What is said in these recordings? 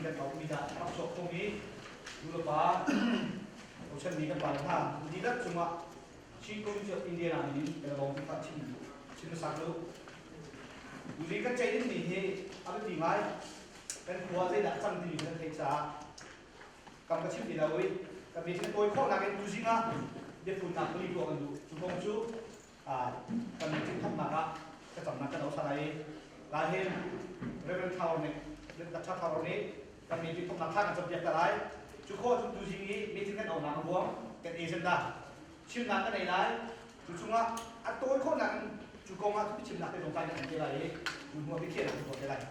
kan auh mi dah rak chuak khomi nulepa bochanmi kan pale hna dihlak cungah Chin Community of Indiana min in kan lawm kha chim chim hmasa lu. Tuzing kan ceih dingmi hi a biapi ngai. Kan khua zeidah a cang timi kan theih caah kam ka chim ti lo i kan meeting tawi khawhnak in tuzing ah biafunnak pali tuah kan duh. Cu kong cu kan meeting thawknak ah thlacamnak kan hausa lai i ka hin Reverend Tower nih Dr. Tower nih kan meeting thawknak thla kan campiak ta lai. Cu khawh cu tuzing i meeting kan auhnak a ruang kan agenda chimnak kan ei lai. Cu chungah a tawi khawhnak in cu kong ah chimnak te zong kai kan te lai i cu hnu ah biakhiahnak kan tuah te lai.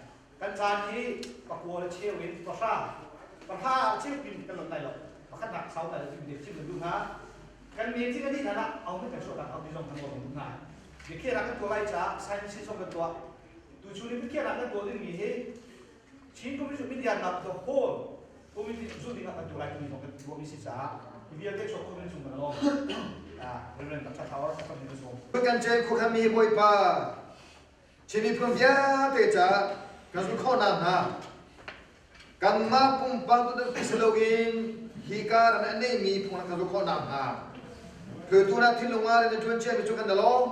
Kan caan hi pakua le cheu in pahra pahra cheu pin kan lot lai lo. Pakhatnak sau lai lo timi chim kan duh hna. Kan meeting a dih hlan ah au kan chuahnak au ti zong kan ruah hna. Biakhiahnak kan tuah lai caah science zong kan tuah. Tuchun i biakhiahnak kan tuah dingmi hi Chin Community Media nak the whole community zu ding ah kan tuah lai timi zong kan ruahmi si caah hi vialte chuak community chung kan lawm. Reverend Dr. Tower ka kan sawm. Kan cei khuakhami Bawipa Chin miphun vialte caah kan zulh khawhnak hnga kanmah pumpak tu si loin hi ka ram a neimi phung kan zulh khawhnak hnga hruaitu na thinlung ah rian na ṭuan ciami cu kan da lawm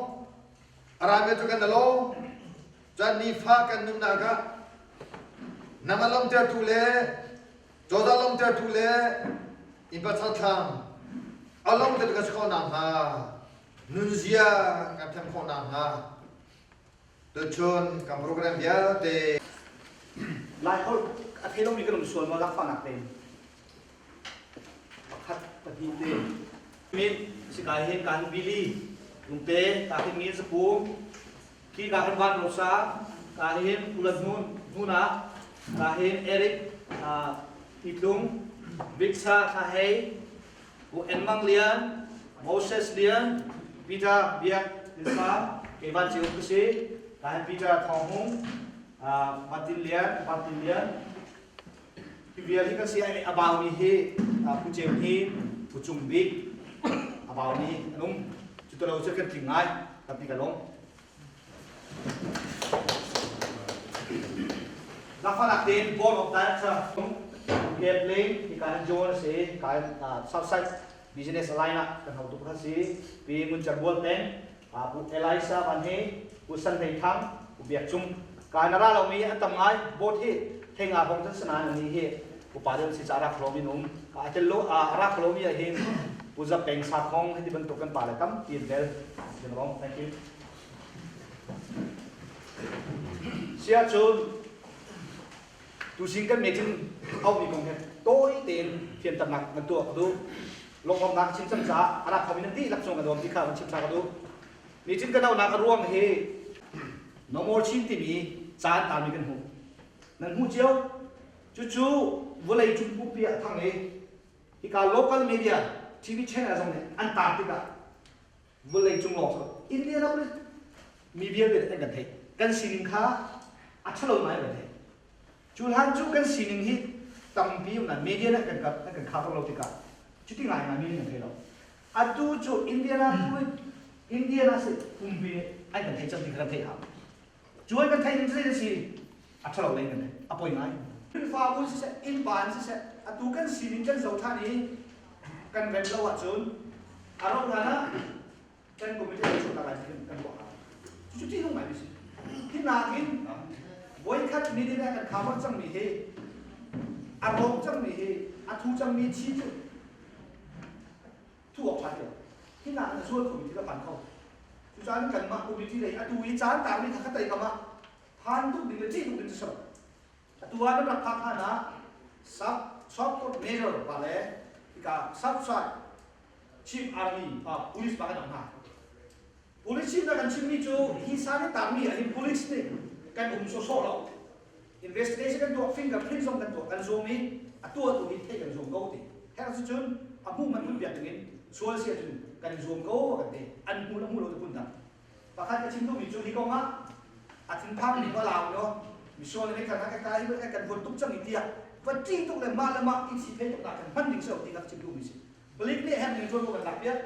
a rami cu kan da lawm cun nifa kan nunnak ah nang a lawmtertu le cozah lawmtertu le innpa thlang a lawmtertu kan si khawhnak hnga nunzia kan thiam khawhnak hnga Tuchun kan program vialte Laiholh a thei lomi kan um sual maw lakfahnak tein pakhat pahnih te min si ka hin ka hin Billy lungte ka hin Ngin Zapung khi ka hin Van Rosa ka hin Ulan Hnun Hnuna ka hin Eric Titlung Vicsa Thla Hei Pu En Mang Lian, Moses Lian, Peter Biak Tin Sang, Keivan Ceu ka si, Kahin Peter Thawng Hung, Martin Lian, Martin Lian. Hi vial hi kan si a baumi hi Pu Ceu hi Pu Cung Bik a baumi an um. Cu talo cu kan tling ngai, tampi ka lawm. Lakfanak tein Board of Director Gap Lane hika hin John a si ka hin Southside Business Line ah kan hotu pakhat si Pi Ngun Cer Bual Peng Pu Elisa Van He Pu San Hlei Thang Pu Biak Cung ka na ra lomi an tam ngai board hi theinga hong cun sanain ani hi upa deuh si ca rak hlomi um a tel lo a rak hlomi ah hin Pu Zap Peng Sakhong hiti bantuk kan pa le tampi an tel. Thank you. Sia cun tusing kan meeting auhmi kong he tawi tein fianternak kan tuah ka duh. Lawmhnak chim cang caah a rak khomi nan dihlak cung kan uam ti kha kan chim hna ka duh. Meeting kan auhnak a ruang hi No More Chin timi caan tarmi kan hmuh. Nan hmuh cio. Cucu vawlei cung pumpi ah thang i hika local media TV channel zong nih an tar tikah vawlei cung lawng cu India ram le mi vialte an kan theih kan sining kha a ṭhalo ngai kan theih cu hlan cu kan sining hi tampi um nain media nih kan an kan cover lo tikah cuti ngai ngai mi nih kan thei lo atu cu India ram India na si pumpi nih an kan theih cang ti kha kan theih hau cu an kan theih ning cu si a ṭhalo lei kan theih a poi ngai Khrihfabu siseh innpa in siseh atu kan sining kan zoh ṭhan i kan rem lo ahcun a rauh hlan ah kan committee kan chuahtak lai ti kan ruah cucu ṭihnung ngai mi si hi nakin voikhat meeting ah kan cover cangmi hi a rawk cangmi hi a thu cangmi thi cu thu awk ṭha ti lo hi nakin a zual khomi thil a phan kho cucaah kanmah committee lei atu i caan taarmi kha kha tei kam ah phan tuk ding le ṭih tuk ding cu si lo Atu ah nan rak phak hlan ah sub South Major pa le hika Southside Chief Army police pa kan um hna. Police chief na kan chimmi cu hi sa nih tangmi ah hin police nih kan um sawsawh lo. Investigation kan tuah, fingerprint zong kan tuah, kan zuam i a tuahtu hi theih kan zuam ko ti. Hek cun a hmuh man hun piak dingin sual si ahcun kan zuam ko kan ti. An hmu le hmu lo ti phun dang. Pakhat ka chim duhmi cu hi kong ah a thinphangmi va lau no misual nih kan ka ka hi kan huat tuk cang i tiah va ṭih tuk le mah le mah i thi phei tuk nak kan hman ding si ti ka chim duhmi si. Palik nih hem ning ṭuan ko kan lak piak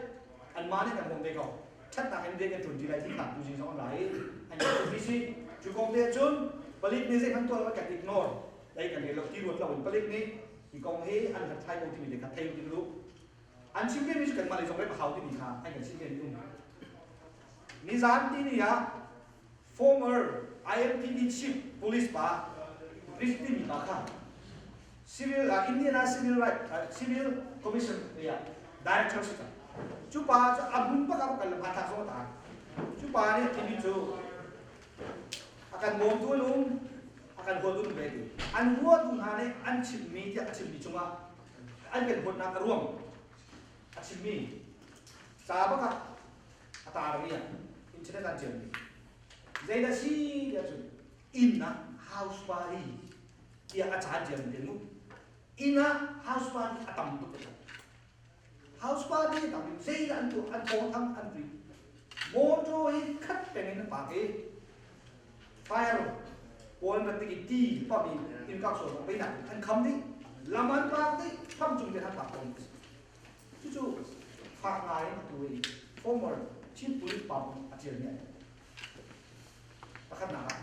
anmah nih kan bawm ve ko. Ṭhatnak in rian kan ṭuan ṭi lai ti kha tuzing zong an ra i an kan si. Cu kong te cun palik nih zeihmanh tuah lo kan ignore. Lei kan rel lo ti ruat lo in palik nih hi kong hi an hlathlai ko timi te kha thei tin lu. An chim ve mi cu kanmah lei zong rem a hau timi kha an kan chim ve mi um. Nizan ti ni ah former IMPD chief police pa Rich timi pa kha civil Indiana Civil Right Civil Commission lei ah director si cang. Cu pa cu a hmun bak ah kan le hmanthlak zong a tar. Cu pa nih timi cu a kan bawmtu an um, a kan huatu an um ve ti. An huatu hna nih an chimmi tiah a chimmi cungah an kan huatnak a ruang a chimmi ca bak ah a tarmi ah internet an ṭialmi zeidah si tiah cun inn ah house party tiah a ca an ṭialmi te mu inn ah house party a tam tuk te house party a tam zeidah an tuah an thawng thang an tui motor hi khat peng in a pak i fire pawl bantuk i ti pam in inn kak sual zong peinak an kham dih lam an pak dih kham cung te han pak tawn cucu fak ngai in atu i former chief police pa a ṭial mi pakhatnak ah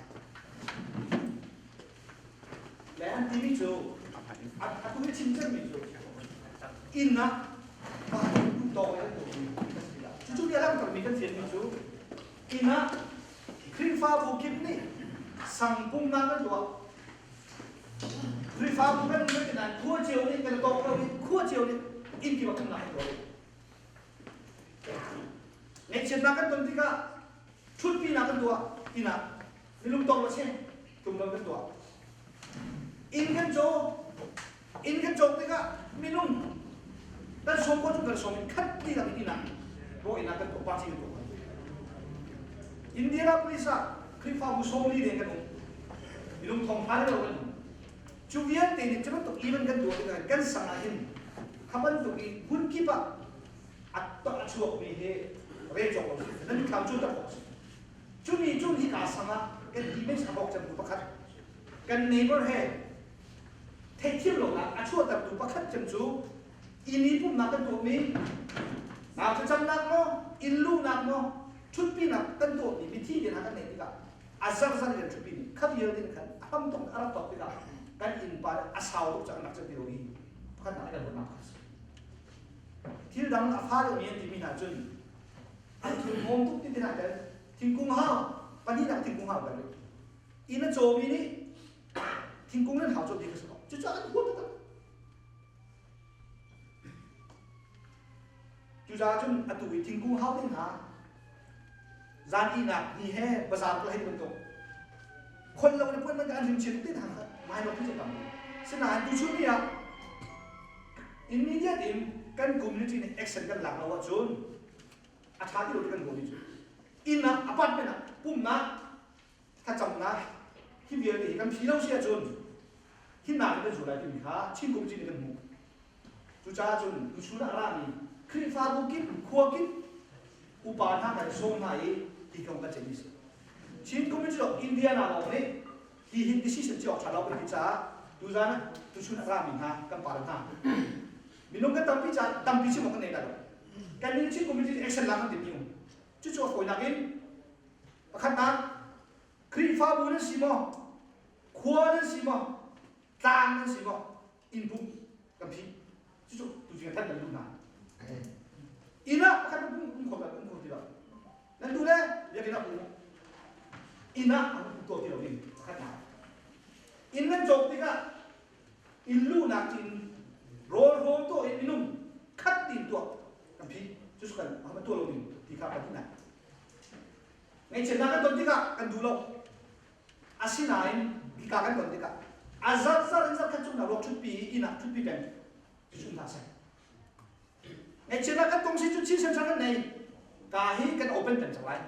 le an timi cu atu i chim cemmi cu inn ah pa tawk in an tuahmi cucu nih a langhtermi kan fianmi cu Inn ah Khrihfabu kip nih sang pumnak an tuah. Khrihfabu kan um ti nain khua cio nih kan tawk lo i khua cio nih inn kip ah pumnak an tuah. Ngaihchiatnak kan ton tikah ṭhutpinak kan tuah inn ah minung tong lo cheng tlum lo kan tuah. Inn kan caw inn kan cawk tikah minung kan sawm ko cu kan sawm in khat ti lang inn ah raw inn ah kan tuah party kan tuah. Indianapolis ah Khrihfabu 40 deng kan um. Minung thong phan lo kan um. Cu vialte nih cu bantuk event kan tuah tikah kan sang ah hin kha bantuk i hmun kip ah a chuakmi hi rel cawk lo si. Nan thlam cu tak si. Cumi cun hika sang ah kan image a bawk cemtu pakhat kan neighbor he theihthiam lonak a chuahtertu pakhat cem cu inn i pumhnak kan tuahmi nau thlacamnak maw inn luhnak maw ṭhutpinak kan tuahmi mithi te hna kan neih tikah a zarzar in ṭhutpi mi kha vialte khan a hram tong a rak tok tikah kan innpa a sau tuk cang nak cem ti lo hi pakhat nak kan ruahnak pakhat thil dang a fa deuhmi an timi hna cun an thurhnawm tuk ti hna tel thingkung hau pahnihnak thingkung hau kan inn a cawmi nih thingkung nan hau cawm ti ka si ko cucu an huat taktak cucaah cun atu i thingkung hau ding hna zan ihnak ni he bazar ko hei bantuk khon lo le puan man an rim chiat te hna kha mai lo tu tam sinain tu chun ni ah immediate in kan community nih action kan lak lo ahcun a ṭha ti lo ti kan ruah mi cu inn ah apartment ah pumnak thlacamnak hi vialte hi kan phi lo si ahcun himnak in kan zul lai timi kha Chin community nih kan hmuh. Cucaah cun tuchun ah rami Khrihfabu kip khua kip upa hna kan sawm hna i hi kong kan ceih mi si. Chin community of Indiana lawng nih hi hin decision ci awk ṭha lo kan ti caah tuzan ah tuchun a rami hna kan pa le hna minung kan tampi caah tampi chim awk kan nei lai lo. Kan nih Chin community action lak kan timmi um. Cucu a fawinak in pakhatnak Khrihfabu nan si maw? Khua nan si maw? Tlang nan si maw? Inn pum kan phih. Cucu tuchun kan thanh kan duh hna. Inn ah pakhat um um kho um kho ti lo. Nan duh le biakinn ah um. Inn ah an um tuah ti lo ding pakhatnak. Inn nan cawk tikah inn luhnak in rawl hrawm tuah in minung khat tin tuah kan phih. Cucu kan kan tuah lo ding ti kha kan hna. Ngaihchiatnak kan ton tikah kan duh lo. Asinain hika kan ton tikah a zarhzar in zarhkhat chung na ruak ṭhutpi i inn ah ṭhutpi peng cu hna seh. Ngaihchiatnak kan tong si cu chin sen kan nei. Ka hi kan open peng cang lai.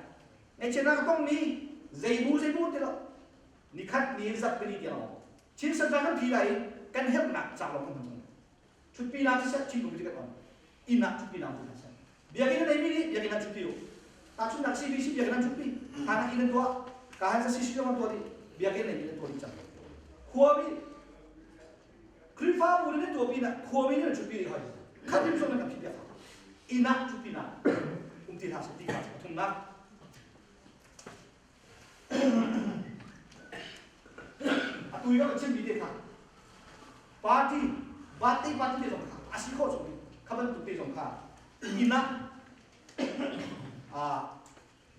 Ngaihchiatnak ka tong mi zeibu zeibu ti lo. Nikhat ni zarhpini tiang lo. Chin sen kan phi lai kan herhnak cang lo kan hman cang. Ṭhutpi nak siseh chin committee kan on. Inn ah ṭhutpi nak tu hna seh. Biakinn a neimi nih biakinn ah ṭhutpi u. Tahchunhnak CBC biakinn an ṭhutpi. Hlan ah inn an tuah. Ka han CC zong an tuah dih. Biakinn nei an tuah dih cang. Khuami Khrihfabu nih nan tuah pinah khuami nih nan ṭhutpi rih hoi. Khat hrim zong nan kan phih piak. Inn ah ṭhutpi nak um ti hlah seh ti kha pathumnak. Atu i ka chimmi te kha. Party birthday party te zong kha a si khawh chung kha bantuk te zong kha inn ah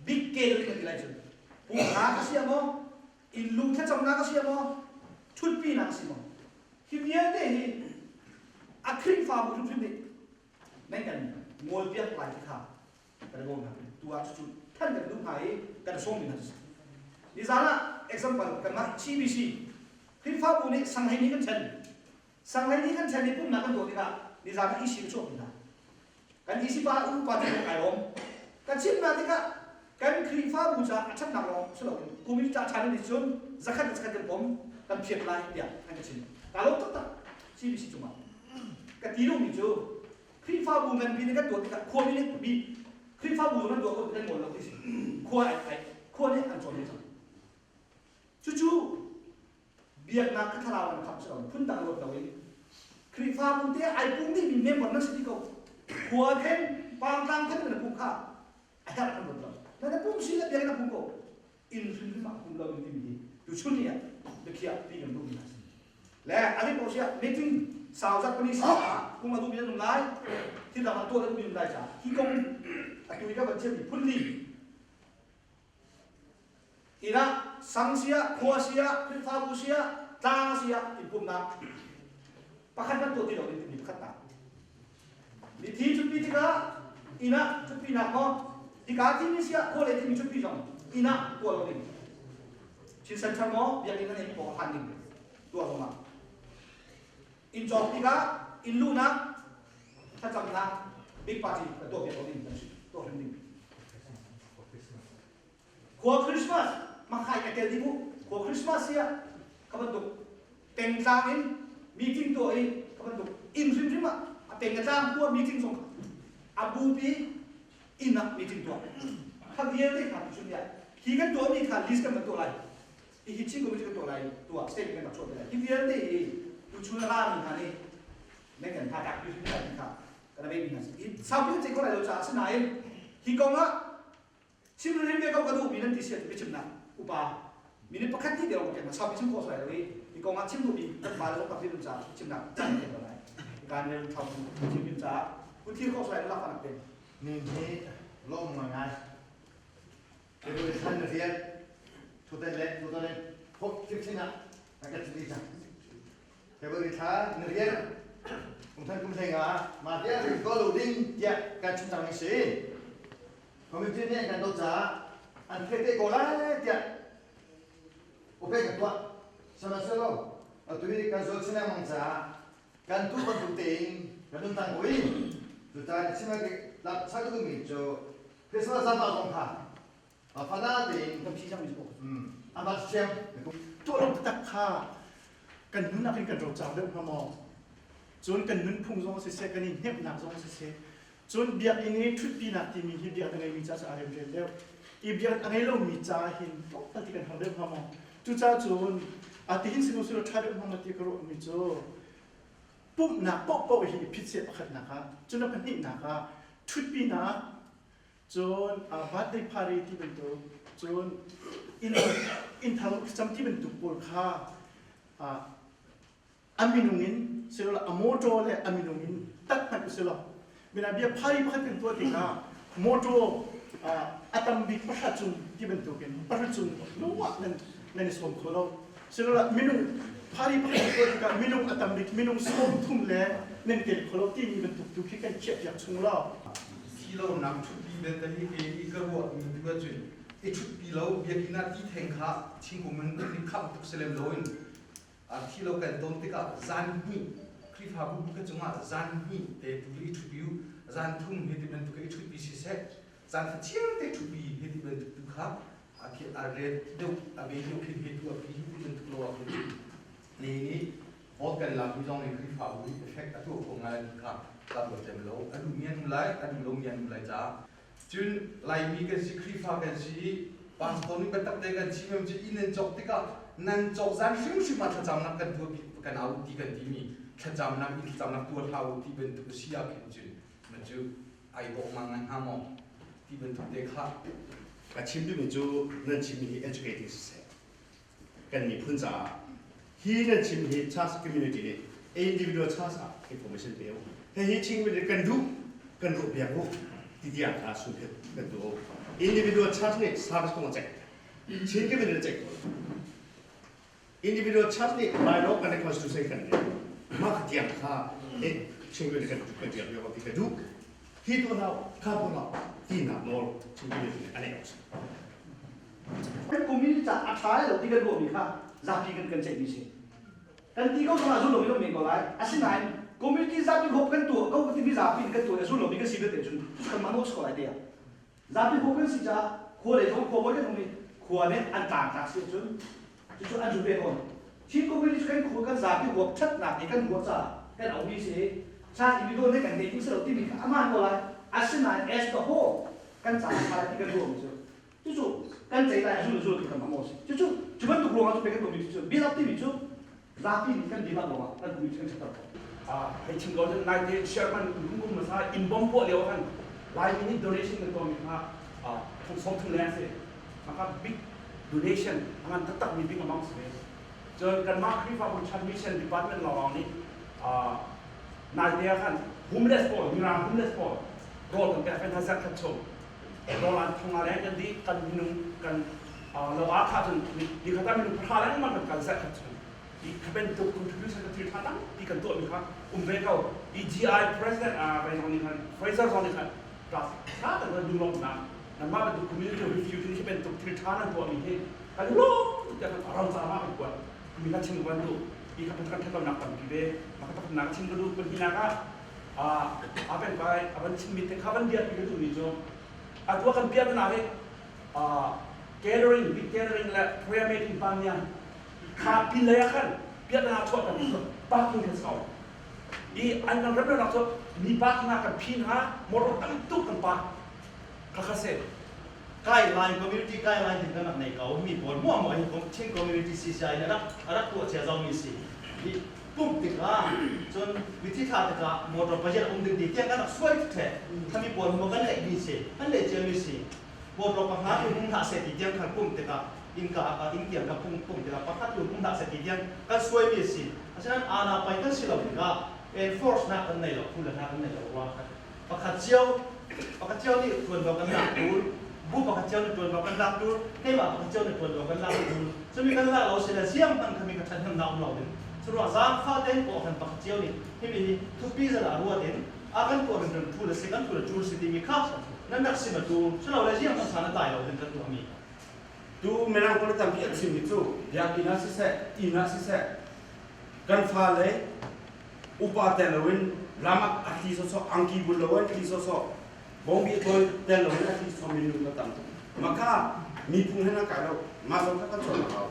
big gathering kan ti lai cun pumhnak a si maw, inn lu thlacamnak a si maw, ṭhutpinak a si maw, hi vialte hi a Khrihfabu hrimhrim nih nan kan ngawlpiak lai ti kha kan i bawm hna. Tu ah cucu than kan duh hna i kan sawm mi hna cu nizan ah example kanmah CBC Khrihfabu nih sanghlei ni kan ṭhen, sanghlei ni kan ṭhen i pumhnak kan tuah tikah nizan ah isi ka chuah hna. Kan isi pa upa ti kai lawm kan chim hna tikah kan Khrihfabu caah a ṭhatnak lawng si loin community ca ṭha nih cun zakhat zakhat kan pom kan phiat lai tiah an ka chim. Ka lawm taktak CBC cungah. Ka ti lomi cu Khrihfabu nganpi nih kan tuah tikah khuami nih bi Khrihfabu zong nan tuah ko kan ngol lo ti si. Khua ai ai khua nih an cawn cang. Cucu biaknak kha thlarau an khamh si lo, phundang ruat loin Khrihfabu te ai pum dihmi member nan si ti ko. Khua then pangtlang then na pum kha a herh kan ruat lo. Na pum si le biakinn na pum ko. Inn hrimhrim ah pum lo in timi hi tuchun ni ah biakhiah pi kan duhmi hna si. Le a nih ko meeting sau zat pani sa kum adu mi an um lai, thil dang ah tuah an um lai ca hi kong atu i ka van chiami phun li ina sang sia, khua sia, Khrihfabu sia, tlang sia in pumnak pakhat kan tuah ti lo ding timi pakhat ta mithi chutpi tikah ina chutpi nak maw hika thimi sia, khua le thimi chutpi zong ina tuah lo ding. Chin Center maw biakinn an ei paw han ding tuah zong ah inn cawk tikah inn luhnak thlacamnak big party ka tuah piak lo ding kan si, tuah hrim ding. Khua Christmas makhai ka tel ding u. Khua Christmas sia ka bantuk pengtlang in meeting tuah i ka bantuk inn hrimhrim ah a peng a tlang khua meeting zong a bupi inn ah meeting tuah kha vialte kha tu ya hi kan tuah mi kha list kan van tuah lai i hi Chin committee kan tuah lai, tuah state kan rak chuah lai. Hi vialte hi tu chun a ra mi hna nih nan kan hna tak pi hrim kha kan ve mi hna si saupi ce ko lai lo caah. Asinain hi kong ah chim rim ve ko ka duh mi nan ti sia ti chimnak upa minute pakhat ti deuh ka saupi chim ko sai lo i hi kong ah chim duh mi kan pa le zong tampi caah chimnak caan ke lai kan rel thau chim rim caah kuthir ko sai lak anak te. Ni hi lawm ngai. February thlan na rian tutan le tutan 15 ah na kan chim cang. February thla na rian kum than kum hlei nga ma vialte ko lo ding tiah kan chim cang ni si. Committee nih kan do caah an thei te ko lai tiah upe kan tuah. Sihmanhsehlaw atu hi kan zul chin lengmang caah kan tu bantuk tein kan nun tang ko i cucaah chim lak sak duhmi cu Christmas zan zong kha fana tein kan phi cang mi amah siam tuah lo taktak kha kan nunnak in kan rocar deuh hnga maw? Cun kan nunphung zong siseh, kan i hnemhnak zong siseh, cun biakinn i ṭhutpinak timi hi biak a ngeimi ca cu aa remrel deuh i biak a ngei lomi ca hin tlawmpal ti kan har deuh hnga maw? Cucaah cun a tihin sinu silo ṭha deuh hnga maw ti ka ruahmi cu pumhnak paohpaoh hi i phitset pakhatnak ah, cun a pahnihnak ah ṭhutpinak, cun birthday party ti bantuk, cun inn inn thar cam ti bantuk pawl kha a minung in silola a motor le a minung in tat hmanh usilaw mina bia phai pakhat kan tuah tikah motor a tam bik pahra cung ti bantukin pahra cung lungah nan nan i sawm kho lo. Silola minung phari pakhat kan tuah tikah minung a tam bik minung 30 le nan tel kho lo timi bantuk tu khi kan khiah piak chung law. Thi lo nak ṭhutpi belte hi ke i ka ruah mi tu ahcun i ṭhutpi lo biakinn ah ti theng kha thingkung in kan khamh tuk si lem loin thi lo kan ton tikah zan hnih Khrihfabu bu ka cungah zan hnih te tu i ṭhutpi u, zan thum hi ti bantuk i ṭhutpi siseh, zan fachiar te ṭhutpi hi ti bantuk tu kha a khi a ret deuh a be deuh khin he tu a pi hi ti bantuk lo ah khin ni nih vote kan lak mi zong nih Khrihfabu hi effect a tuah kho ngai kha ka ruat lem lo. A duh mi an um lai, a duh lo mi an um lai caah. Cun Laimi kan si, Khrihfa kan si i pastor nih biatak te kan chim cu inn nan cawk tikah nan cawk zan hrimhrim ah thlacamnak kan tuah kan au ti kan timi thlacamnak inn thlacamnak tuah hlah u ti bantuk si ah khin cun man cu ai dawh ngang ngai hnga maw ti bantuk te kha. A chim duhmi cu nan chimmi hi educating siseh, kan miphun caah hi nan chim hi church community nih Individual church ah information pe u. Hihi Chin mi kan duh kan ruah piak u ti tiang kha sun kan tuah u. Individual church nih service kong a ceih. Chin community ceih ko. Individual church nih bylaw kan constitution kan ngei. Mah tiang kha Chin community kan kan tiang piak ti ka duh. Hi tu na kha tu na ti nak nawl Chin community nih an ei Kan community ca a ṭha lo ti kan ruahmi kha zapi kan kan ceihmi si. Kan ti ko zongah zul lomi kan men ko lai. Asinain community zapi huap kan tuah ko timi zapi in kan tuah i zul lomi kan si vialte cun cucu kanmah nawl si ko lai tiah. Zapi huap kan si caah khua lei zong khua bawi kan um i khua nih an tlangtlak si ahcun cucu an zul ve tawn. Chin community cu kan khua kan zapi huap ṭhatnak i kan huap caah kan auhmi si i caan i midon he kan ngeih ding si lo timi kha a maan ko lai. Asinain as the whole kan caah ṭha lai ti kan ruahmi cu cucu kan cei lai zul zul kan hmang si cucu cu bantuk ruangah cu kan community cu build up timi cu zapi nih kan build up ruangah kan community kan thatter khawh. Hei chim ko nai te chairman lungum masa in bom puah lio khan Laimi nih donation kan tuahmi kha thong sawm thum leng si maka big donation a ngan taktak mi big amount si ve. Cun kanmah Khrihfabu Chan Mission Department lawng nih nai te ah khan homeless pawl, mirang homeless pawl rawl kan pek ve hna zarh khat chung. Rawlan thong ah leng kan dih, kan minung kan lo ah kha cun ni khat ah minung pahra lengmang kan kal zarh khat chung. I kha bantuk contribution kan thil tha tampi kan tuahmi kha um ve ko. EGI president vai zong nih khan Fraser zong nih khan class tha kan kan lunglawmhnak nanmah bantuk community review khi bantuk thil tha nan tuahmi hi kan lawm tuk tiah kan ram ca ma kan kuat mi kha chim kan duh i kha kan thatlonak tampi ve maka pakhatnak chim ka duh pahnihnak ah a pen pai a van chimmi te kha van biak mi ka duhmi cu atu kan piak na hi gathering, big gathering le prayer meeting pa nia kha pin lei ah khan piak na chuah kan parking kan sau i an kan rem lo cu mi parking ah kan phin ha motor tam tuk kan park kha kha se. Guideline, community guideline tin kan rak nei ko. Mi pawl muah muah hi Chin community CCI nih a rak tuah cia zomi si. Hi pumh tikah cun mithi thla tikah motor pariat um ding ti tiang kan rak suai the. Thami pawl mu kan neih mi si, kan leh cia mi si. Motor panga tu hung hlah seh ti tiang khan pumh tikah innka inn tiang kan pumh pumh tikah pakhat tu hung hlah seh ti tiang kan suai mi si. Asinain ana pai kan si lo tikah enforce nak kan nei lo, phu le hna kan nei lo rua. Pakhat cio pakhat cio nih ṭuanvo kan lak tul, bu pakhat cio nih ṭuanvo kan lak tul, keimah pakhat cio nih ṭuanvo kan lak tul. Cumi kan lak lo sile ziang hmanh kha mi ka ṭhathnemnak um lo ding. Curuang zaangfah tein kawhhran pakhat cio nih himi hi thupi zan ah ruat in a kan tuah rimrim ṭul a si, kan ṭul a ṭul si timi kha nan rak sim a tu, culole ziang hmanh san a tlai lo ding kan tuahmi. Tu Mirang pawl tampi an chimmi cu biakinn ah siseh, inn ah siseh, kan fale upa tel loin lam ah a tli sawsawh, angki bun loin tli sawsawh, bawngbi a tawi tel loin a tli sawsawh minung kan tam tuk. Mah kha miphung he nan kai lo, mah zong kha kan cawn a hau.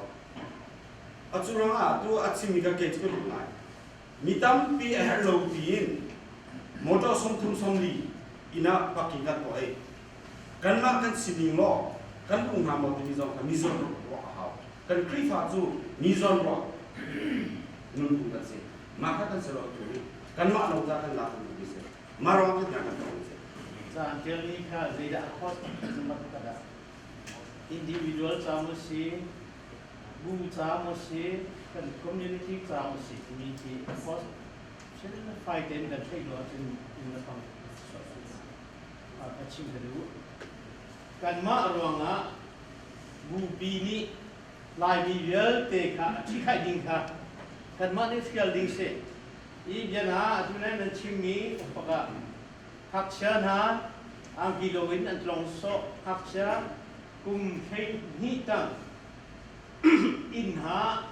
A cu ruangah tu a chimmi ka ke cu ka duh ngai. Mi tampi a herh lo tiin motor 30 40 inn ah parking kan tuah i kanmah kan sining law kan um hnga maw timi zong kha mi zawn ruah a hau. Kan Khrihfa cu mi zawn ruah nunphung kan si. Mah kha kan si lo tu nih kanmah lo ta kan lak mi si. Mah ruang kan kan tong si. Caan ṭialmi kha zeidah a cost ka dah? Individual ca maw si, bu ca maw si, kan community ca maw si timi khi a cost fai tein kan theih lo ahcun in na fang ka chim ka duh. Kanmah ruangah bupi nih Laimi vialte kha a ṭhikhaih ding kha kanmah nih hrial ding si. I biana atu nan nan chimmi pakpak ah ngakchia hna angki loin an tlong sawh, ngakchia kum 12 tang inn ha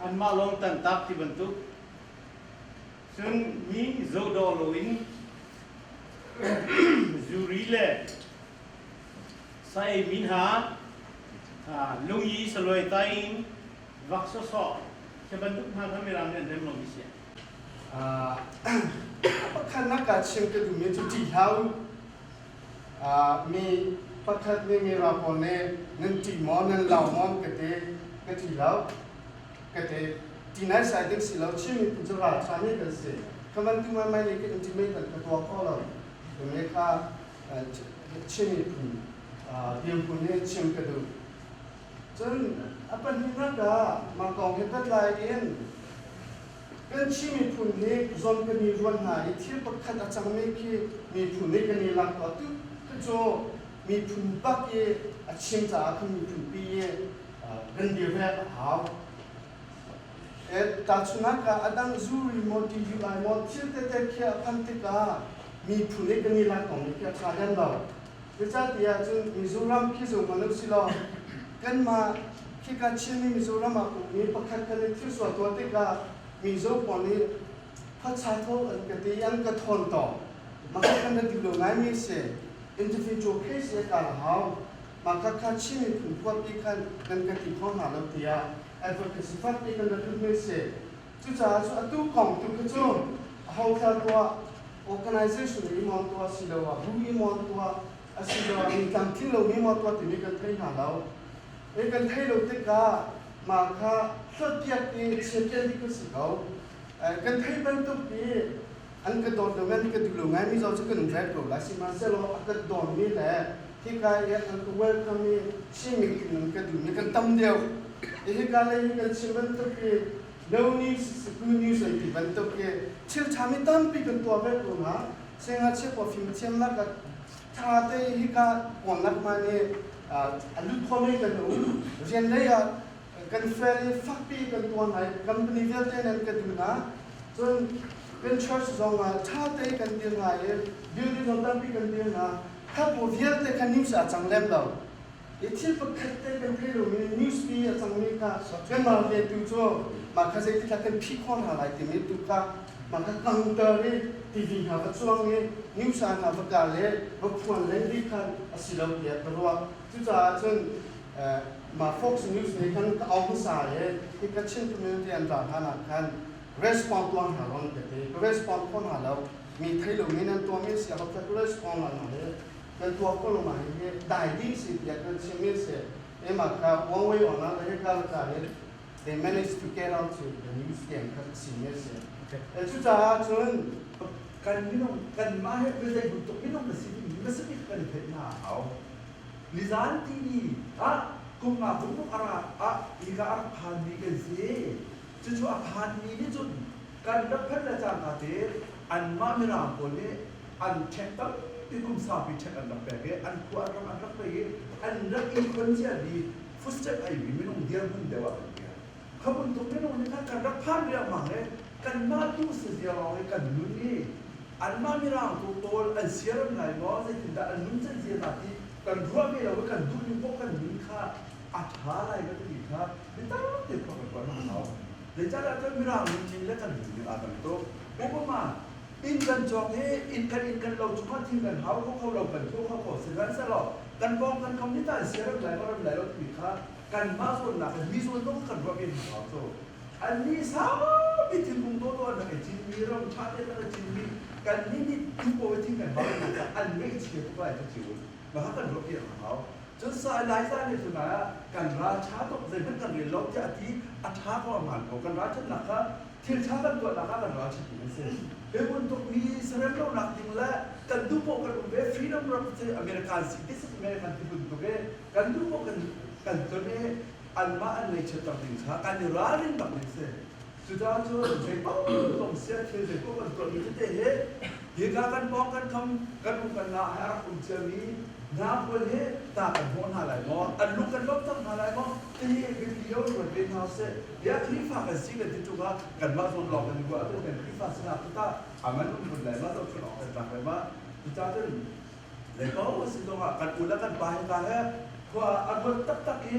anmah lawng tantak ti bantuk, cun mi zohdawh loin zuri le Sai min ha lungyi saloi tain vak sawsawh khi bantuk hna kha Mirang nih an rem lomi si. Pakhatnak ah chim ka duhmi cu ṭih hlah u. Mi pakhat nih mi ral pawl nih nan ṭih maw, nan lau maw ka ti, ka ṭih lo. Ka ti. Ṭih naisai ding si lo. Chin miphun cu ralṭha mi kan si. Kha bantuk mai nih ka intimate an ka tuah kho lo. Tumi kha Chin miphun dirhmun nih chim ka duh. Cun a pahnihnak ah mah kong he pehtlai in Kan Chin miphun hi zawn kan i ruat hna i thil pakhat a cangmi khi miphun nih kan i lak tuah tu khi cu miphun bak i a chim caah khan miphun pi i kan direk a hau. Tahchunhnak ah a dang zuri maw TUI maw thil tete khi a phan tikah miphun nih kan i lak kong khi a ṭha lem lo. Zeicahtiah cun Mizoram khi zung hmanh usilaw kanmah khika Chinmi Mizoram ah ummi pakhat kan i thil sual tuah tikah Mizo pawl nih khuacha tho an ka ti an ka thawn taw. Mah kha kan rak duh lo ngaimi a si. Individual case i a kal a hau. Mah kha kha Chin miphun huapi khan nan ka ti kho hna lo tiah advocacy fakpi kan rak duhmi a si. Cucaah cu atu kong tu kha cu aho thla tuah organization i maw tuah asiloah bu i maw tuah asiloah mi tlamtling lomi maw tuah timi kan thei hna lo. E kan thei lo tikah mah kha hlawtpiak i chiatpiak dih kan si ko. Kan thei bantuk i an ka dawt lo an ka duh lo ngai mi zaw cu kan um ret ko lai. Sihmanhsehlaw a ka dawnmi le hika i an ka welcome i Chin miphun an ka duhmi kan tam deuh. Hika lei hi kan chim bantuk i no news is good news an ti bantuk i thil ṭhami tampi kan tuah ve ko hna. Sengachia pawl fimthiamnak ah ṭha te hika kawnnak ma nih a lut khomi kan um. Rian lei ah kan fel i fakpi kan tuah hna i company vialte nan ka duh hna. Cun kan church zong ah ṭha te kan dir hna i building zong tampi kan dir hna. Kha pawl vialte kha news ah cang lem lo. I thil pakhat te kan thei lomi news pi a cangmi kha kanmah riantu cu mah kha zeitikah kan phih khawh hna lai timi tu kha mah kha kangter i TV hna va cuang i news ah hna va kal i va phuan len dih khan a si lo tiah ka ruah. Cucaah cun mah Fox News nih khan ka au hmasa i hi ka Chin community an ra hlan ah khan respond tuah hna ron ka ti. Ka respond kho hna lo. Mi thei lomi nan tuahmi a si a ka respond hna i kan tuah ko lo ma hi dai ding si tiah kan chim i si ema kha one way or another he kal ka hi they manage to get out to the news game kha si me si cucaah cun Kan minung kan mah he zei bantuk minung na si timi na si kan i theih hna a hau. Nizan timi ah kum nga kum ruk ara ah hika a rak phanmi kan si. Cucu a phanmi nih cun kan rak phanh le cangka te anmah Mirang pawl nih an ṭhek tampi kum saupi ṭhek an rak pek i an khua an ram an rak pek i an rak i khon ciami footstep a imi minung dirhmun deuh ah kan kir. Kha bantuk minung nih khan kan rak phan riangmang i kanmah tu sazia lawng i kan nun i anmah Mirang tu pawl an siarem lai maw zeitindah an nun can zia dah ti kan ruah ve lo i kan duh ning paoh kan nun kha a ṭha lai ka timi kha mi tampi khua kan ruah hna hau. Zeicahtiah cun Mirang nunning le kan nunning aa dang tuk. Obama inn kan cawk i inn kan inn kan lo cungah thing kan hau kho kho lo kan tuah kho kho sihmanhsehlaw kan pawng kan kam nih tah an siarem lai maw rem lai lo timi kha kanmah zawnnak in mi zawn zong kan ruah ve hna hau cu. Annih saupi thingkung dawdawh an rak i cinmi ram ṭha tein an rak cinmi kannih nih duhpaoh i thing kan hau hna caah an ngaihchia tuk lai cu cu. Mah kan ruah piak a hau. Cun sa Elijah nih cun ah kan ral ṭha tuk zeihmanh kan rel lo tiah a ti a ṭha ko a hmaan ko kan ralṭhatnak kha thil ṭha kan tuahnak ah kan ralṭhatmi an si. Hi bantuk mi serem lonak ding le kan duh paoh kan um ve freedom ram cu American si this is American ti bantuk i kan duh paoh kan kan ton i anmah an ngaihchiat ding kha kan i ralrin bak ding si. Cucaah cun zeipaoh zong sia thil zeipaoh kan tuahmi tete hi hika kan pawng kan kham kan um kan nga he a rak um ciami hna pawl hi ta kan hnawh hna lai maw an lung kan lawmhter hna lai maw tihi biapi lo ruat ve hna usih. Bia Khrihfa kan si kan ti ṭung ah kanmah zawn lawng kan i ruah ahcun kan Khrihfa sinak cu tah aman um kun lai ma zohchunh awk kan tlak lai ma cucaah cun zeipaoh a si zongah kan u le kan pa hika he khua a ruat taktak i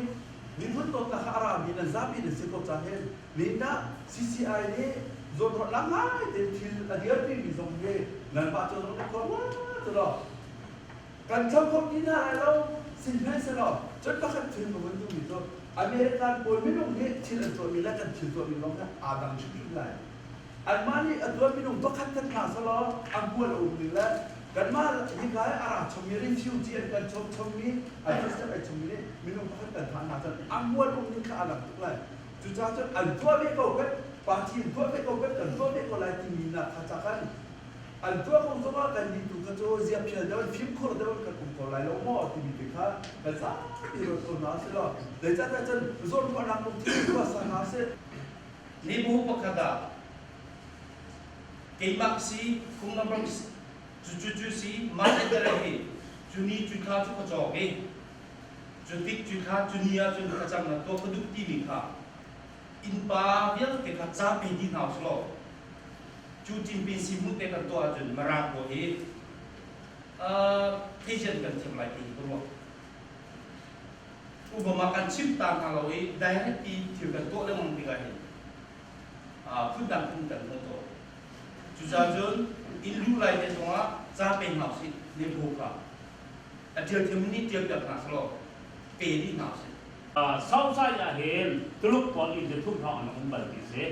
miphun dawtnak kha a rami nan zapi nan si ko ca hin Mindah CCI nih zawnruahnak ngai tein thil a dirpimi zong hi nanmah cu zong na khua ma tu law kan thlo kho ti hna lai lo sihmanhsehlaw cun pakhat thil ka vun duhmi cu American pawl minung nih thil an tuahmi le kan thil tuahmi lawng hi aa dang hrimhrim lai. Anmah nih a tuah minung pakhat khat hna selaw a hmual a um ning le kanmah hika i a ra chommi refugee an kan chom chommi an system ai chommi nih minung pakhat kan thah hna cun a hmual um ning kha a lang tuk lai. Cucaah cun an tuah ve ko pek, party in tuah ve ko pek, kan tuah ve ko lai timi nak kha ca khan an tuah ko zongah kan nih tu kha cu ziaphial deuh in fimkhur deuh in kan um ko lai lo maw timi te kha kan zapi ruat ko hna sih law zeicahtiah cun zawnruahnak lungthin tuah sa hna sih. Mibu pakhat ah. Keimah ka si, phung number cu cu cu si, mah le tere hi cu ni cu thla cu ka cawk i cu tik cu thla cu ni ahcun thlacamnak tuah ka duh timi kha innpa vialte kha ca pe dih hna usih law cu timpin sihmut te kan tuah ahcun Mirang pawl hi theisian kan thiam lai ti hi ka ruah. Obama kan chimh ta hna lo i direct i thil kan tuah lengmang tikah hin phundang phun kan hmu tawn. Cucaah cun inn luh lai te zongah ca pe hna usih ne bu kha a ṭial thiam nih ṭial piak hna selaw pe dih hna usih. Southside ah hin Tuluk pawl inn zathum hrawng an um bal ti si.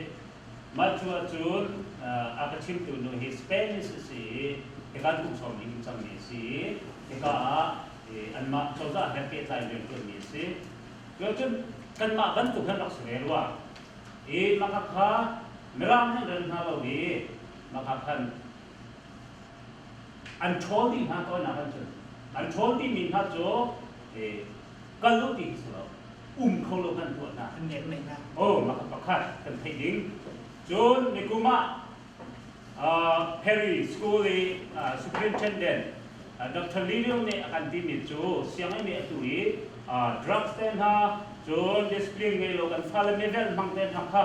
Mah cu ahcun a ka chimtu nu hi Spanish a si i hika kum sawm in cangmi a si i hika ah anmah cozah he pehtlai rianṭuanmi a si. Cuacun kanmah bantuk hin rak si ve rua. I maka kha Mirang nih rel hna lo i maka khan an ṭhawl dih hna tawinak an cun an ṭhawl dihmi hna cu kal u ti hi si lo um kho lo kan tuah hna. An nek neih hna. Oh, maka pakhat kan theih ding. Cun nikum ah Perry School i superintendent Dr. Lilium nih a kan timi cu sianginn nih atu i drugs te hna cun discipline ngei lo kan fale mevel hmang te hna kha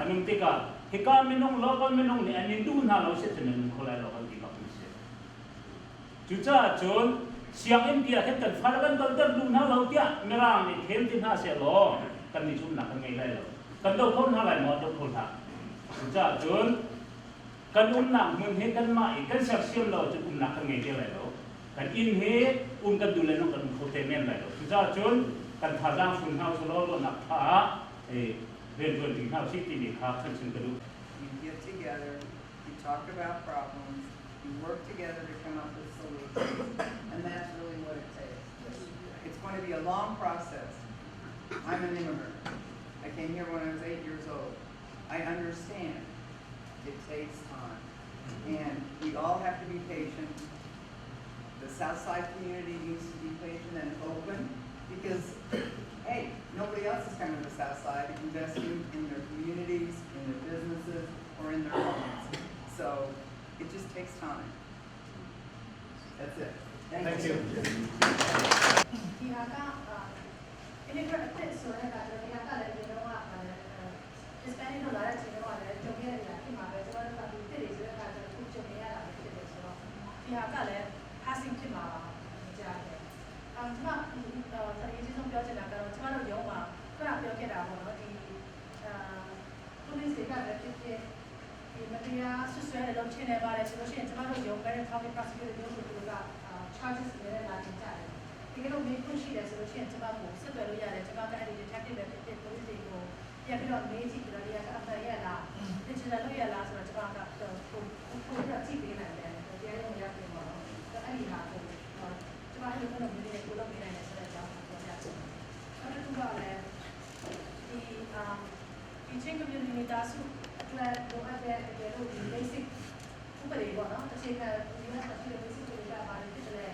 an um tikah hika minung local minung nih an in duh hna lo si cun an um kho lai lo kan ti bak mi si. Cucaah cun sianginn bia khin kan fale kan kalter duh hna lo tiah Mirang nih khem ti hna sehlaw kan nih zumhnak kan ngei lai lo. Kan do kho hna lai maw? Do kho hlah. Cucaah cun kan umnak hmun hi kanmah i kan sersiam lo ahcun umnak kan ngei te lai lo. Kan inn hi um kan duh le nong kan um kho te men lai lo. Cucaah cun kan thazaang fun hna usih law ruahnak tha ah riantuan ding hna usih timi kha kan chim ka duh. You get together, you talk about problems, you work together to come up with solutions, and that's really what it takes. It's going to be a long process. I'm an immigrant. I came here when I was 8 years old. I understand it takes time. And we all have to be patient. The South Side community needs to be patient and open because, hey, nobody else is coming to the South Side investing in their communities, in their businesses, or in their homes. So it just takes time. That's it. Thank, Thank you. ဒီဟာက immigrant အသစ်ဆိုတဲ့အခါကျတော့ဒီဟာကလည်းဒီတော့က Hispanic တို့လာတဲ့အချိန်တော့လည်းကြုံခဲ့တဲ့အရာဖြစ်မှာပဲကျမတို့ကဒီသစ်တွေဆိုတဲ့အခါကျတော့ခုကြုံနေရတာပဲဖြစ်တယ်ဆိုတော့ဒီဟာကလည်း passing ဖြစ်မှာပါကြားတယ်။အော်ကျမဟိုအရေးကြီးဆုံးပြောချင်တာကတော့ကျမတို့ရုံးမှာခုနပြောခဲ့တာပေါ့နော်ဒီအာ police တွေကလည်းဖြစ်ဖြစ်ဒီမတရားဆွဆွဲတယ်လို့ထင်နေပါတယ်ဆိုလို့ရှိရင်ကျမတို့ရုံး Marion County Prosecutor ရုံးကိုသူတို့က charges တွေနဲ့လာတင်ကြတယ်။ဒီလိုမေးခွန်းရှိတယ်ဆိုလို့ရှိရင်ကျမကိုဆက်သွယ်လို့ရတယ်ကျမကအဲ့ဒီ detective ပဲဖြစ်ဖြစ် police တွေကိုပြန်ပြီးတော့မေးကြည့်ပြီးတော့ဒီကအမှန်ရလား digital လို့ရလားဆိုတော့ကျမကတော့ပို့ပို့ပြီးတော့ကြည့်ပေးနိုင်တယ်တရားရုံးရောက်ပြင်ပါတော့အဲ့ဒီဟာကိုကျမအဲ့လိုမျိုးမျိုးလေးကိုလုပ်ပေးနိုင်တယ်ဆိုတဲ့အကြောင်းကိုပြောပြချင်တယ်။နောက်တစ်ခုကလည်းဒီအမ်ဒီချင်း community မိသားစုအတွက်လိုအပ်တဲ့တကယ်လို့ဒီ basic ဥပဒေပေါ့နော်အခြေခံ US မှာရှိတဲ့ basic တွေကဘာတွေဖြစ်တယ်လဲ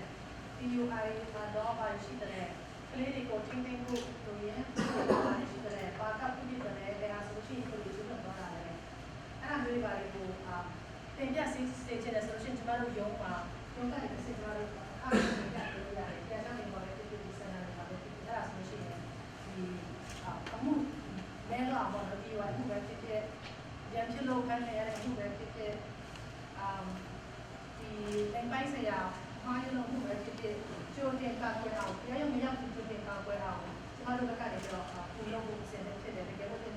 DUI law ဘာတွေရှိတယ်လဲကလေးတွေကိုထိန်းသိမ်းဖို့ဆိုရင်ဘာတွေရှိတယ်လဲဘာကဖြစ်ဖြစ်တယ်လဲဒါဆိုလို့ရှိရင်ဘယ်လိုကျူးလွန်သွားတာလဲအဲ့ဒါမျိုးတွေဘာတွေကိုအာတင်ပြစေစေချင်တယ်ဆိုလို့ရှိရင်ကျမတို့ရုံးမှာရုံးကနေတစ်စက်ကျမတို့အခါကျပြပြလို့ရတယ်တရားဆောင်နေပေါ်လည်းဖြစ်ဖြစ်ဒီစန္ဒတွေပါပဲဖြစ်ဖြစ်အဲ့ဒါဆိုလို့ရှိရင်ဒီအမှုမဲတော့ပေါ့နော် DUI အမှုပဲဖြစ်ဖြစ်ရန်ဖြစ်လို့ခံရတဲ့အမှုပဲဖြစ်ဖြစ်အမ်ဒီလိင်ပိုင်းဆရာမှားရလို့မှုပဲဖြစ်ဖြစ်ကြိုတင်ကာကွယ်အောင်တရားရုံးမရောက်ကြိုတင်ကာကွယ်အောင်ကျမတို့ဘက်ကနေပြီးတော့ပူလို့ဖို့အစီအစဉ်ဖြစ်တယ်တကယ်လို့တင်